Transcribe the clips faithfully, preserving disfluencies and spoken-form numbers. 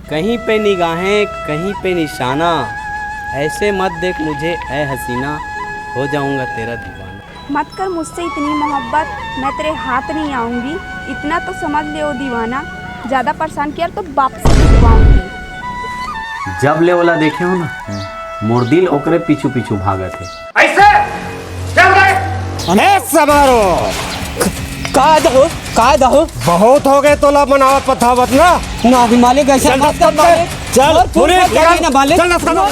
कहीं पे निगाहें, कहीं पे निशाना, ऐसे मत देख मुझे ऐ हसीना, हो जाऊंगा तेरा दीवाना। मत कर मुझसे इतनी मोहब्बत, मैं तेरे हाथ नहीं आऊंगी, इतना तो समझ ले ओ दीवाना, ज्यादा परेशान किया तो बाप से पिटवाऊंगी। जब ले ओला देखे हो ना, मोर दिल ओकरे पीछू पीछू भागत हे। ऐसे चल रहे। अने समारो। का दहो, का दहो? बहुत हो गए तोला मनावत पथावत ना। ना भी मालिक, ऐसा चल, मत कर चल, मालिक। चल, और तू पूरी मत जाना मालिक। चल, नस्ता मार।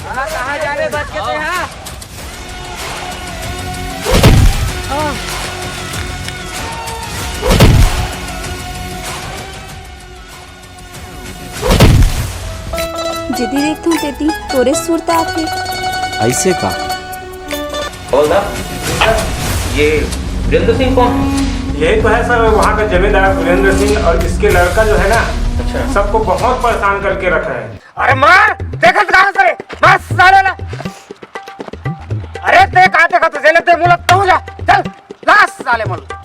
कहाँ जा रहे बच के थे, हाँ? जेती देखथों तेती तोरे सुरता आथे। ऐसे का? बोल ना, ये वीरेंद्र सिंह कौन है? यही तो है सर, वहाँ का जमींदार वीरेंद्र सिंह, और इसके लड़का जो है ना, अच्छा। सबको बहुत परेशान करके रखा है। अरे मार, देखत कहाँ से रे? मार साले ला। अरे ते कहाँ देखत है? जेले ते मुलक तू जा, चल, लाश साले मुलक।